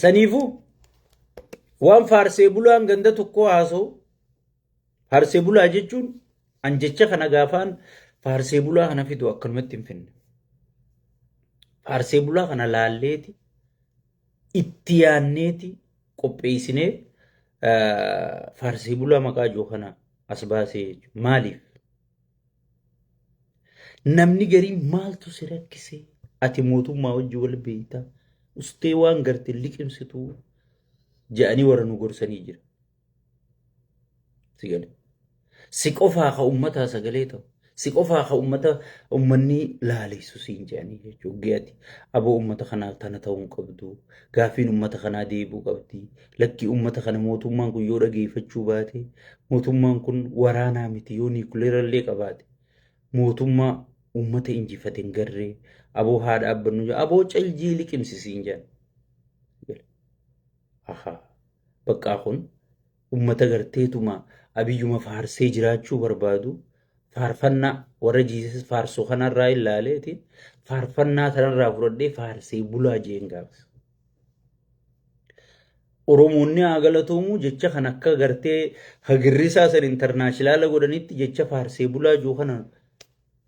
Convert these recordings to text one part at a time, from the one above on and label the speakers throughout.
Speaker 1: Saniifuu waan faarsee bulaan ganda tokkoo haasa'u, faarsee bulaa jechuun an jecha kana gaafaan faarsee bulaa kana fidu akkanumatti hin finne. Faarsee bulaa kana laalleeti itti yaanneeti qopheessinee faarsee bulaa maqaa jiru kana as baasee jechuudha. Maaliif? Namni gariin maaltu si rakkise? Ati mootummaa wajji wal beekta. Ustee waan garte liqimsitu jedhanii warra nu gorsanii jira. Si gale. Si qofaa ka ummataa sagalee ta'u. Si qofaa ka ummata ummanni laaleessu siin jedhanii jechuudha. Giyati aboo ummata kanaaf tana ta'uu hin qabdu. Gaaffiin ummata kanaa deebi'uu qabdi. Lakkii ummata kana mootummaan kun yoo dhageeffachuu baate mootummaan kun waraanaa miti yoo niikuleera illee qabaate mootummaa ummata injifate hin garree aboo haa dhaabbannu jedha. Aboo caljii liqimsi siin jedhan. Ahaa. Baqqaa kun ummata garteetuma abiyyuma faarsee jiraachuu barbaadu faarfannaa warra jiisas faarsu kanarraa ilaaleeti faarfannaa kanarraa fudhadhee faarsee bulaa jeen gaafas. Oromoonni haa galatoomuu jecha kan akka gartee hagirrisaa san intarnaashinaala godhanitti jecha faarsee bulaa jiru kana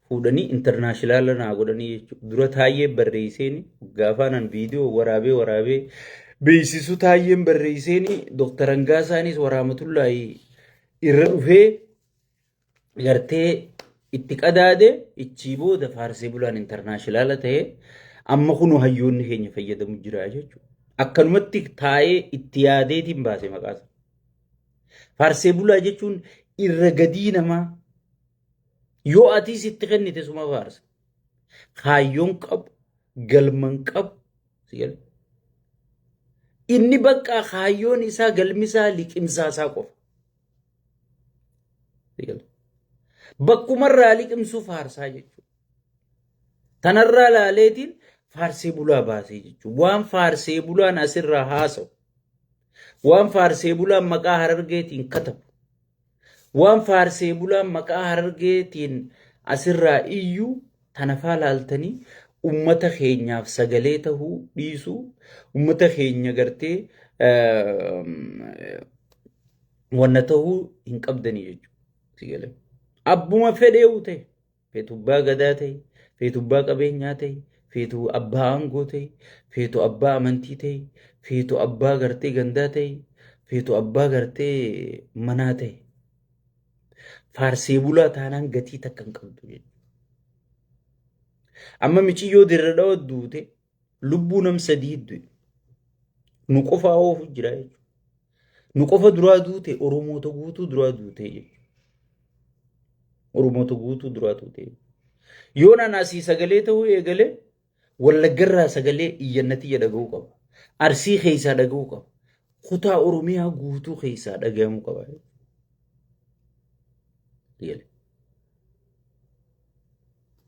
Speaker 1: fuudhanii intarnaashinaala naa godhanii jechuudha. Dura taayyee barreesseeni gaafaanan viidiyoo waraabee waraabee beeksisu taayyeen barreesseeni Dooktar Hangaasaanis waraamatullaahi irra dhufee gartee itti qadaade ichii booda faarsee bulaan intarnaashinaala ta'ee amma kunoo hayyoonni keenya fayyadamu jira jechuudha. Akkanumatti taa'ee itti yaadeetiin baase maqaa isaa. Faarsee bulaa jechuun irra gadii namaa yoo atiis itti kennite suma faarsa. Kaayyoon qabu, galman qabu, si gale. Inni bakka kaayyoon isaa galmi isaa liqimsaa isaa qofa. Bakkumarraa liqimsuu faarsaa jechuudha. Tanarraa laaleetiin faarsee bulaa baasee jechuudha. Waan faarsee bulaan asirraa haasa'u, waan faarsee bulaan maqaa harargeetiin katabu, waan faarsee bulaan maqaa harargeetiin asirraa iyyuu tanafaa laaltanii ummata keenyaaf sagalee tahuu dhiisuu, ummata keenya gartee wanna tahuu hin qabdanii jechuudha. Si galee. Abbuma fedheewu ta'e, feetu abbaa gadaa ta'e, feetu abbaa qabeenyaa ta'e, feetu abbaa aangoo ta'e, feetu abbaa amantii ta'e, feetu abbaa gartee gandaa ta'e, feetu abbaa gartee manaa ta'e. Faarsee bulaa taanaan gatii takka hin qabdu jechuudha. Amma miciyyoo dirra dhawa duute lubbuu nam sadii du'e. Nu qofaa oofu jira jechuudha. Nu qofa duraa duute Oromoota guutuu duraa duute jechuudha. Oromoota guutuu duraa duute. Yoon ana asii sagalee ta'uu eegalee Wallaggarraa sagalee iyyannatiyya dhaga'uu qaba. Arsii keessaa dhaga'uu qaba. Kutaa Oromiyaa guutuu keessaa dhaga'amuu qaba.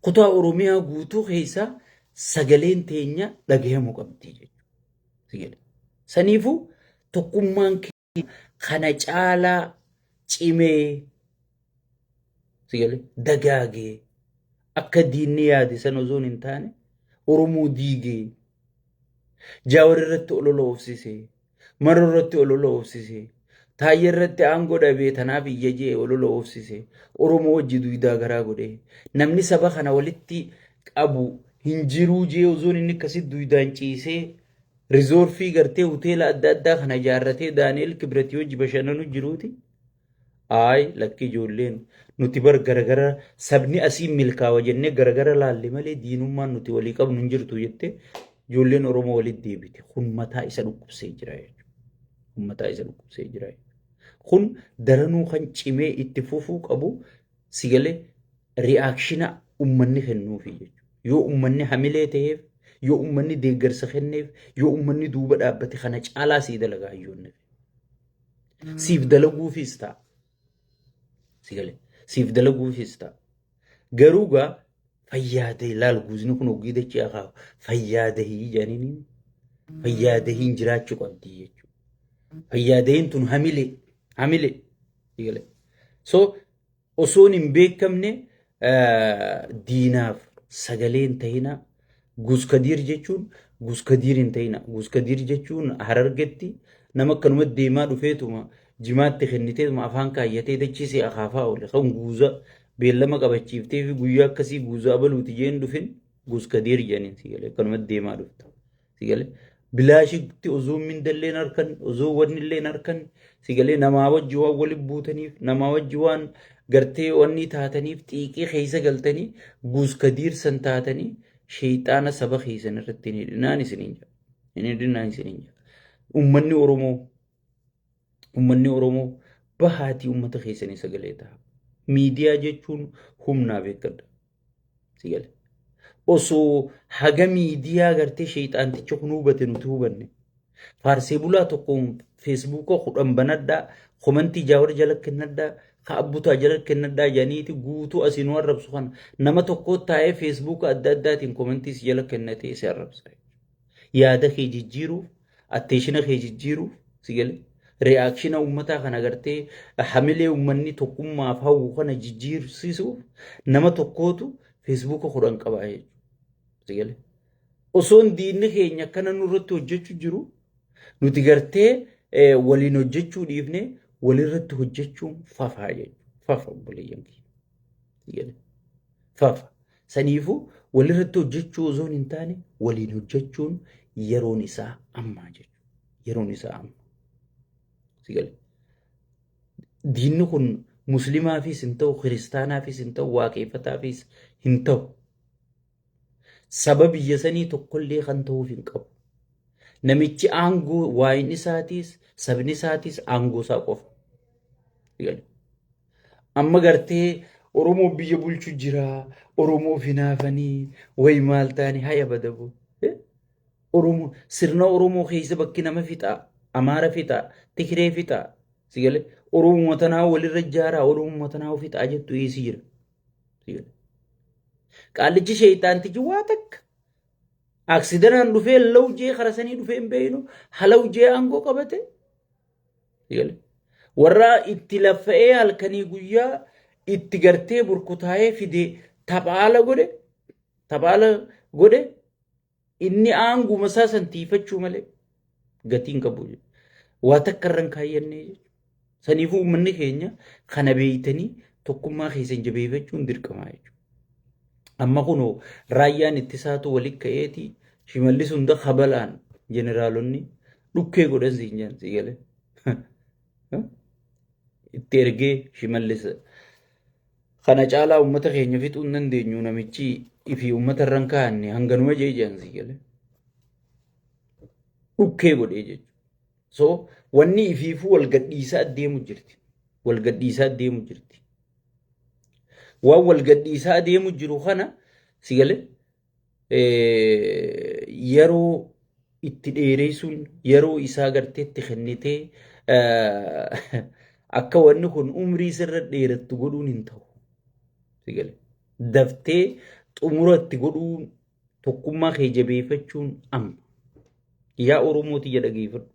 Speaker 1: Kutaa Oromiyaa guutuu keessaa sagaleen teenya dhaga'amuu qabdi jechuudha. Saniifuu tokkummaan keenya kana caalaa cimee dagaagee akka diinni yaade sana osoo hin taane Oromoo diigee Jaawar irratti olola oofsisee Maroo irratti olola oofsisee Taayyee irratti aangoo dhabee tanaaf iyya jee olola oofsisee Oromoo wajji duydaa garaa godhee namni saba kana walitti qabu hin jiruu jee osoon inni akkasitti duydaan ciisee rizoorfii gartee hoteela adda addaa kana ijaarratee Daani'el Kibratii wajji bashannanu jiruuti. Ayi lakki ijoolleen nuti bar garagara sabni asiin milkaawa jennee garagara laalle malee diinummaan nuti walii qabnu hin jirtu jettee ijoolleen Oromoo walitti deebite. Kun mataa isa dhukkubsee jira jechuudha. Kun mataa isa dhukkubsee jira jechuudha. Kun daranuu kan cimee itti fufuu qabu si galee ri'aakshina ummanni kennuufi jechuudha. Yoo ummanni hamilee ta'eef, yoo ummanni deeggarsa kenneef, yoo ummanni duuba dhaabbate kana caalaa sii dalagaa hayyoonni. Siif dalaguufis ta'a. Si galee siif dalaguufis ta'a. Garuu gaa fayyaa ta'e laal guuzni kun hoggii dachee akaaku fayyaa dahii jedhaniin fayyaa dahiin jiraachuu qabdi jechuudha. Fayyaa dahiin tun hamilee hamilee si galee. So osoon hin beekamne diinaaf sagalee hin tahinaa. Guuz Kadiir jechuun Guskadiir hin ta'ina. Guskadiir jechuun Harargetti nama akkanuma deemaa dhufeetuma jimaatti kenniteetuma afaan kaayyatee dachii si akaafaa oole. Kan guuza beellama qabachiiftee fi guyyaa akkasii guuza abaluuti jeen dhufin guskadiir jedhaniin si galee akkanuma deemaa dhufta. Si galee bilaashitti osoo mindallee hin harkan, osoo wanni illee hin harkan, si galee namaa wajji waan waliin buutaniif, namaa wajji waan gartee wanni taataniif xiiqii keessa galtanii guuskadiir san taatanii sheeyxaana saba keessan irratti hin hidhinaan isiniin jedha. Hin hidhinaan isiniin jedha. Uummanni Oromoo bahaatii uummata keessanii sagalee ta'a. Miidiyaa jechuun humnaa beekadha. Si gale. Osoo haga miidiyaa gartee sheeyxaanticha kun hubate nuti hubanne. Faarsee bulaa tokkoon Feesbuuka 10 banadhaa, komantii Jaawar jala kennadhaa, ka Abbutaa jala kennadhaa jedhaniiti guutuu asii nu arrabsu kana nama tokko taa'ee Feesbuuka adda addaatiin komantii si jala kennatee si arrabsa. Yaada kee jijjiiruuf, attention kee jijjiiruuf, si gale, reaction uummataa kana gartee hamilee uummanni tokkummaaf hawwu kana jijjiirsiisuuf nama tokkootu Feesbuuka 10 qaba jechuudha. Si gale. Osoon diinni keenya akkana nurratti hojjechuu jiru nuti gartee waliin hojjechuu dhiifne walirratti hojjechuun fafaa jechuudha. Fafa, obboleeyyan kiyya. Fafa. Saniifuu walirratti hojjechuu osoo hin taane waliin hojjechuun yeroon isaa ammaa jechuudha. Yeroon isaa amma. Si gale. Diinni kun muslimaafis hin ta'u, kiristaanaafis hin ta'u, waaqeffataafis hin ta'u. Saba biyya sanii tokkollee kan ta'uuf hin qabu. Namichi aangoo waa'in isaatiis sabni isaatiis aangoo isaa qofa. Amma gartee Oromoo biyya bulchu jira, Oromoof hinaafanii, wayi maal ta'anii haya badabu. Oromoo sirna Oromoo keessa bakki nama fixaa, Amaara fixaa, Tikiree fixaa, si galee Oromoo tanaa walirra ijaaraa, Oromoo tanaa fixaa jettu eessi jira. Qaallichi sheeyxaantichi waa takka aksidanaan dhufee lawjee kara sanii dhufee hin beeynu halawjee aangoo qabate. Warra itti laffa'ee halkanii guyyaa itti gartee burkutaa'ee fide taphaala godhe inni aanguma isaa san tiifachuu malee gatiin qabu. Waa takka irra hin kaayyannee jechuudha. Saniifuu uummanni keenya kana beeytanii tokkummaa keessan jabeeffachuun dirqamaa jechuudha. Amma kunoo raayyaan ittisaatu walitti ka'eeti Shimallis hunda kabalaan jeneraalonni dhukkee godhan siin jedhan, si galee. Itti ergee Shimallis kana caalaa uummata keenya fixuu hin dandeenyu, namichi ifi uummata irra hin kaa'anne hanganuma jee jedhan, si galee. Dhukkee godhee jechuudha. So wanni ifiifuu wal gadhiisaa deemu jirti. Wal gadhiisaa deemu jirti. Waan wal gadhiisaa deemu jiru kana, si galee, yeroo itti dheeressuun yeroo isaa garteetti kennitee akka wanni kun umrii sirra dheerattu godhuun hin ta'u. Si galee. Daftee xumura itti godhuun tokkummaa kee jabeeffachuun amma. Yaa Oromooti jedha dhageeffadhu.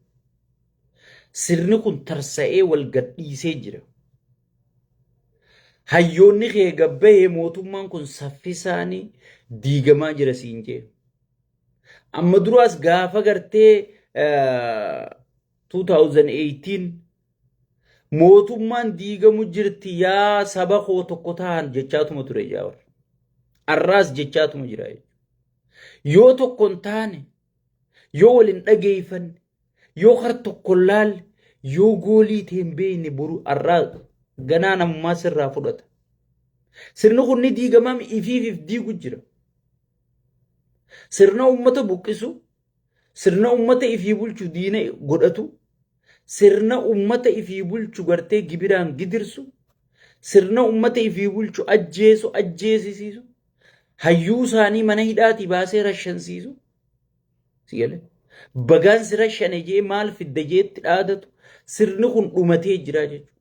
Speaker 1: Sirni kun tarsa'ee wal gadhiisee jira. Hayyoonni kee gabbahee mootummaan kun saffisaan diigamaa jira siin jee. Amma duraas gaafa gartee 2018 mootummaan diigamu jirti, yaa saba koo tokko ta'an jechaatuma ture Jaawar. Arraas jechaatuma jira jechuudha. Yoo tokko hin taane, yoo wal hin dhageeffanne, yoo kar tokko hin laalle, yoo goolii ta'e hin beekne, boru arraa ganaa namummaa sirraa fudhata. Sirni kun ni diigamaa ifiif if diigu jira. Sirna uummata buqqisu, sirna uummata ifii bulchu diina godhatu, sirna uummata ifii bulchu gartee gibiraan gidirsu, sirna uummata ifii bulchu ajjeesu, ajjeesisiisu, hayyuu isaanii mana hidhaatii baasee rashansiisu. Si galee? Bagaan si rashane jee maal fidda jeetti dhaadatu sirni kun dhumatee jira jechuudha.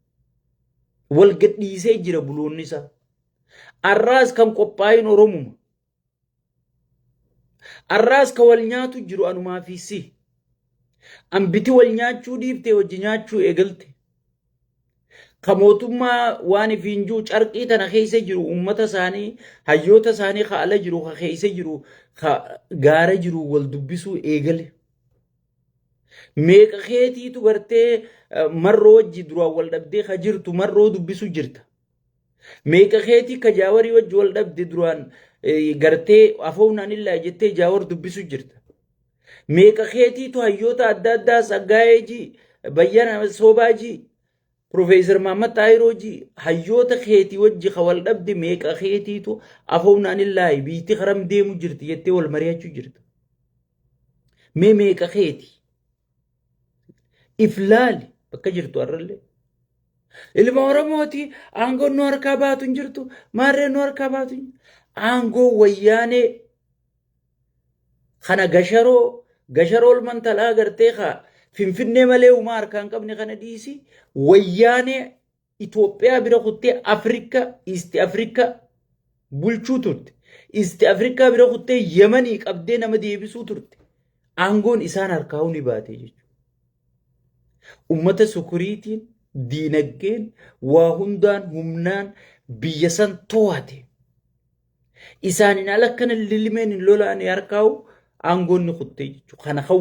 Speaker 1: Wal gadhiisee jira buloonni isaa. Arraas kan qophaa'in Oromuma. Arraas ka wal nyaatu jiru anumaa fi si. Ambiti wal nyaachuu dhiiftee wajji nyaachuu eegalte. Ka mootummaa waan ifiin jiru carqii tana keessa jiru uummata isaanii hayyoota isaanii ka ala jiru ka keessa jiru ka gaara jiru wal dubbisuu eegale. Meeqa keetiitu gartee marroo wajji duraan wal dhabdee ka jirtu marroo dubbisu jirta. Meeqa keetii ka jaawarii wajji wal dhabde duraan gartee afoonaan illaa jettee jaawar dubbisu jirta. Meeqa keetiitu hayyoota adda addaa Tsaggaayee ji, Bayyana Soobaa ji, Profeesar Mahammad Xaahiroo ji, hayyoota keetii wajji ka wal dhabde meeqa keetiitu afoonaan illaa biitti karam deemu jirti jettee wal mari'achuu jirta. Mee meeqa keeti? If laali bakka jirtu har'allee. Ilma Oromooti aangoon nu harkaa baatu hin jirtu maarreen nu harkaa baatu hin jirtu. Aangoo wayyaanee kana gasharoo gasharoo olman talaa gartee kaa Finfinnee malee uumaa harkaa hin qabne kana dhiisi wayyaanee Itoophiyaa bira kuttee Afrika East Afrika bulchuu turte. East Afrikaa bira kuttee Yemanii qabdee nama deebisuu turte. Aangoon isaan harkaa ni baate jechuudha. Uummata sukuriitiin, diinagdeen, waa hundaan humnaan biyya san to'ate. Isaaniin ala akkana lilmeen hin lolaane harkaa'u aangoon ni kuttee jechuudha. Kana kan